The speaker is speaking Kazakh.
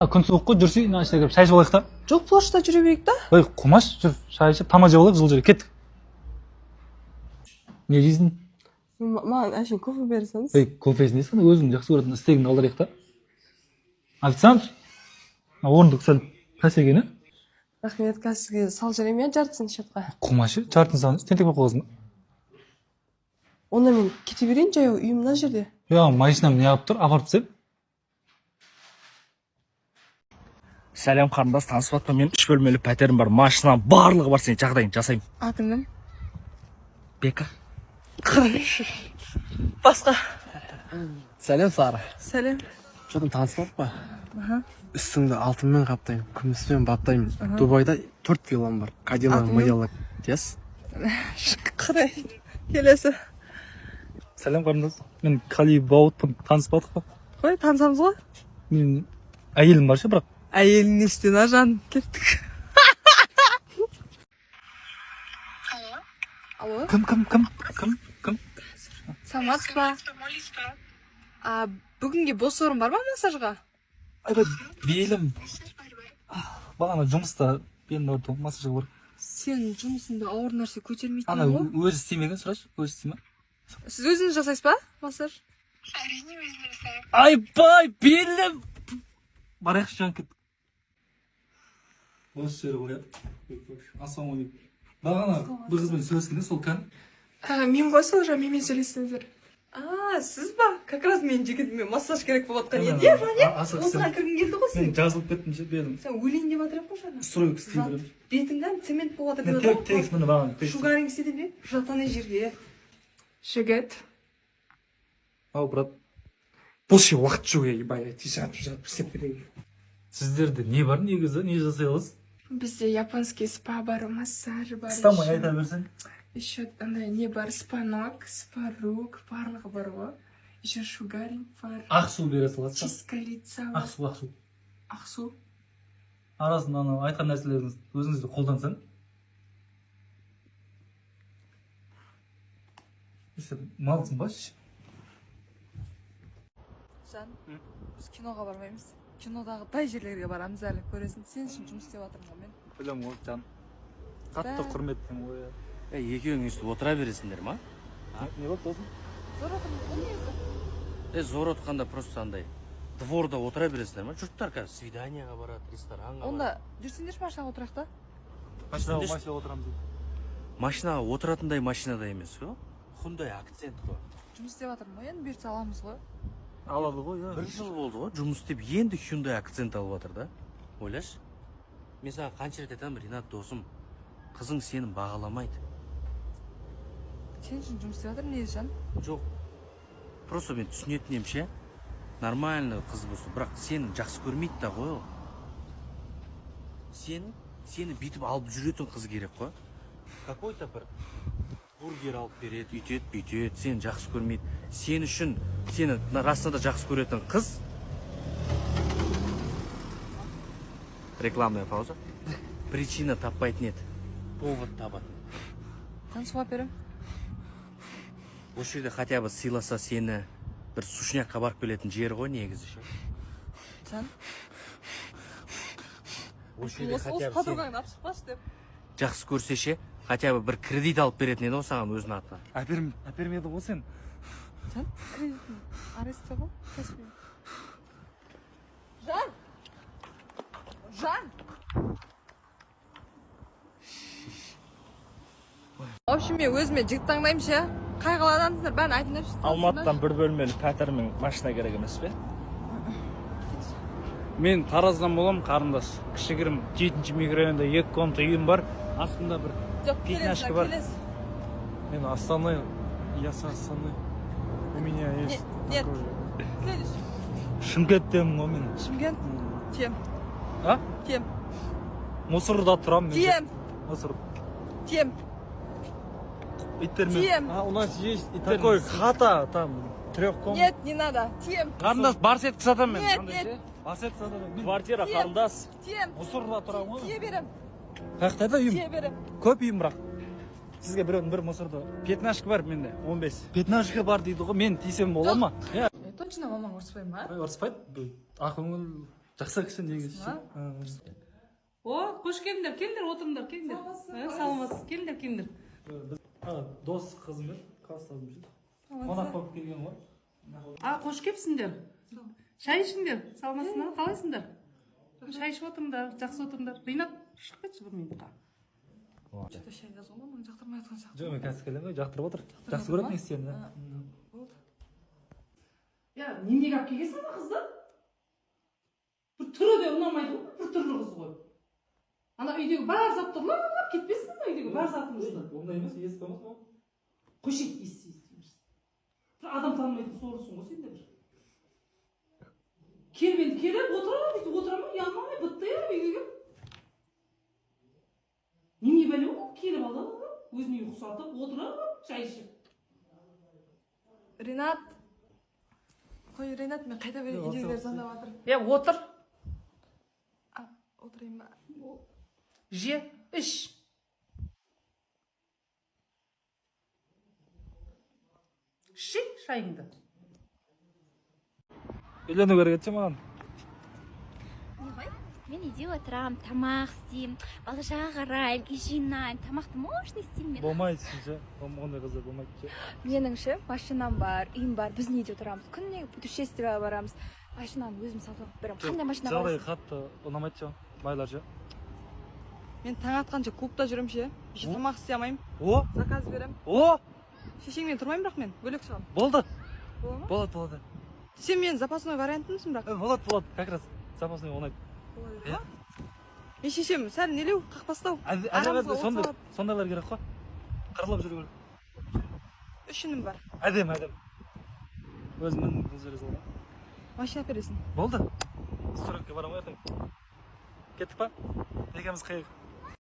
Күн суық қой, жүрсей, мына ішіне кіріп шай ішіп алайық та. Жоқ, площадьта жүре берейік та. Ой, қумаш, жүр, шай ішіп, тамақ жеп алайық, жылы жерге кеттік. Не жейсің? Маған әшейін кофе бере салыңыз. Ей, кофесін несі, өзің жақсы көретін стейкіңді алдырайық та. Официант, мына орындық сәл пәс екен, ә? Рахмет, қазір сізге салып жіберемін, иә, жартысын счетқа. Қумашы, жартысын салыңыз, тентек болып қаласың ба? Онда мен кете берейін жаяу, үйім мына жерде. Я, машинам неғып тұр, апарып тастайын. Сәлем, қарындас, танысып жатпа. Мен үш бөлмелі пәтерім бар, машинам, барлығы бар, сенің жағдайыңды жасаймын. Атың кім? Бека. Басқа. Сәлем, Сара. Сәлем. Че там, таныспадық па? Үстіңді алтынмен қаптаймын, күміспен баптаймын. Дубайда төрт виллам бар, Кадиллак. Атың кім? Мадиллак. Yes. Құдай, келесі. Сәлем, қарындас, мен Кали Бауытпын, таныспадық па? Қой, танысамыз ғой. Менің әйелім бар ше, бірақ. Әйелің не істен, а, жаным, кеттік. Алло. Кім, кім, кім, кім, кім? Саламатсыз ба? А бүгінге бос орын бар ма массажға? Айбай, белім. Бағана жұмыста белім ауырды, массажға барып. Сен жұмысыңда ауыр нәрсе көтермейтін Ана ғой. өзі істемеген, сұрашы, өзі істей ма? Сіз өзіңіз жасайсыз ба массаж? Айбай, белім. Барайықшы, жан, кеттік. Осы жері ғой, иә. Ассалаумағалейкум. Бағана бір қызбен сөйлескенде, сол кән. Мен ғой сол, жаңа менімен сөйлестіңіздер. А, сіз ба? Как раз менің жігітіме массаж керек болып жатқан еді, иә, жаңа. Осыған кіргім келді ғой Мен сен. жазылып кеттім ше, белім. Сен өлейін деп жатыр едің ғой жаңа. Стройка істей беремін. Бетің кәдімгі цемент болып жатыр Мен деп тек жатыр тегіс, міне, бағана ғой. тегіс. Шугаринг істедім бе? Жат ана жерге. Жігіт. Ау, брат. Бұл ше, уақыт жоқ, ебай, тез жатып жатып істеп берейін. Сіздерде не бар негізі, не жасай аласыз? Бізде японский спа бар, массаж бар. Қыстамай айта берсең. Еще андай не бар, спа ног, спа рук, барлығы бар ғой. Еще шугаринг бар. Ақ су бере саласыз ба? Чистка лица Ақ бар. су, ақ су. Ақ су. Арасында анау айтқан нәрселеріңізді өзіңіз де қолдансаң. Сен малсың ба? Жан, біз киноға бармаймыз. Кинодағыдай жерлерге барамыз әлі, көресің. Сен үшін жұмыс істеп жатырмын ғой мен. Білемін ғой, жан. Қатты Да. құрметтеймін ғой, иә. Ей, екеуің өйстіп отыра бересіңдер ма? Не болды, досым? Зор отырмыз ғой негізі. Е, зор отқанда, просто андай дворда отыра бересіңдер ма? Жұрттар қазір свиданияға барады, ресторанға барады. Онда жүрсеңдерші, машинаға отырайық та. Машинаға, машинаға отырамыз дейді. Машинаға отыратындай машинада емес қой, Хундай Акцент қой. Жұмыс істеп жатырмын ғой, енді бұйыртса аламыз ғой. Алады ғой, иә. Бір жыл болды ғой жұмыс істеп, енді Hyundai Акцент алып жатыр да. Ойлашы, мен саған қанша рет айтамын, Ринат досым, қызың сені бағаламайды. Сен үшін жұмыс істеп жатырмын негізі, жан. Жоқ, просто мен түсінетін едім ше, нормально қыз болса, бірақ сені жақсы көрмейді да ғой ол. Сені бүйтіп алып жүретін қыз керек қой. Какой то бір бургер алып береді, үйтеді, бүйтеді, сені жақсы көрмейді. Сен үшін, сені расында да жақсы көретін қыз. Рекламная пауза. Причина таппайтын еді, повод табатын еді. Жан, су алып беремін. Осы жерде хотя бы сыйласа сені, бір сушнякқа барып келетін жер ғой негізі ше. Жан. Осы жерде Осы хотя осы бы сені подругаңды алып шықпашы деп. Жақсы көрсе ше, хотя бы бір кредит алып беретін еді ғой саған өзінің атына. Әпермеді ғой сен. Жан, кредитін аресте ғой, каспи. Жан! Жан! В общем, мен өзіме жігіт таңдаймын ше. Қай қаладансыңдар, бәрін айтыңдаршы. Алматыдан. Бір бөлмелі пәтер мен машина керек емес пе? Мен Тараздан боламын, қарындас. Кішігірім жетінші микрорайонда екі комната үйім бар, астында бір Жоқ, келесі, пятнашка бар. келесі. Мен Астаны, я с Астаны. У меня есть Нет. такой. Следующий. Шымкенттенмін ғой мен. Шымкент. Тем. А? Тем. Мусорда тұрамын мен. Тем. Мусор. Тем. Иттермен. Тем. А у нас есть Иттермен. такой хата там трех комнат. Нет, не надо. Тем. Қарындас, барсетка сатамын мен. Нет, нет. Барсетка сатамын мен. Квартира, Тем. қарындас. Тем. Мусорда тұрамын ғой. Тие берем. Қай жақта үйім? Тие берем. Көп үйім бірақ. Сізге біреудің бір мусорда. Пятнашка бар менде, 15. Пятнашка бар дейді ғой, мен тисем бола ма? Иә. Точно мамаң ұрыспай ма? Ұрыспайды. Ақөңіл. Жақсы кісі негізі ше. О, қош келдіңдер, келіңдер, отырыңдар, келіңдер. Саламатсыз, келіңдер, келіңдер. Дос қызым еді, класстасым ше. Қонақ болып келген ғой. А, қош келіпсіңдер. Шай ішіңдер, саламатсыңдар ма, қалайсыңдар? Шай ішіп отырыңдар, жақсы отырыңдар. Ринат, шығып кетші бір минутқа. Что-то шай жазған ғой, маған жақтырмай жатқан сияқты. Жоқ, мен қазір келемін ғой, жақтырып отыр. Жақсы көреді негізі сені. Болды. Я, неменеге алып келгенсің ана қызды? Бір түрі де ұнамайды ғой, бір түрлі қыз ғой. Ана үйдегі бар затты ұрлап кетпесін ба, үйдегі бар затымызды. Ондай емес, есік болмас ол. Қойшы, ес ес. Бір адам танымайтын сорлысың ғой сен де бір. Келіп енді келіп отырып, бүйтіп отыра ма, ұялмай, быттайып үйге келіп. Немене бәле ол, келіп алып, өзіне үй ұқсатып, отырып, шай ішіп. Ринат. Қой, Ринат, мен қайта бері үйдегілер звондап жатыр. Е, отыр, А, отырайын ба? Же, іш. Ішші шайыңды. Үйлену керек еді ше маған. Не ғой, мен үйде отырамын, тамақ істеймін, бала шаға қараймын, үй жинаймын, тамақты мощный істеймін мен. Болмайды ше, ондай қыздар болмайды ше. Менің ше машинам бар, үйім бар, біз үйде отырамыз, күніне путешествияға барамыз, машинаны өзім сатып алып беремін. Қандай машина Жағдай қалайсың? қатты ұнамайды ше, байлар ше. Мен таң атқанша клубта жүремін ше, еще тамақ істей алмаймын. О! Заказ беремін. О! Шешеңмен тұрмаймын, бірақ мен бөлек шығамын. Болды. Бола ма? Болады, болады. Сен менің запасной вариантымсың бірақ. Болады, болады, как раз запасной ұнайды. Болады ма? Мен шешем сәл нелеу, қақпастау. Әдемі, Арамызға от сондай салады. Сондайлар керек қой. Қырылып жүру керек. Үш інім бар. Әдемі, әдемі. Өзімнің бұл жерге салған. Машина әпересің. Болды. Суретке барамын ғой ертең. Кеттік па? Екеуміз қиық.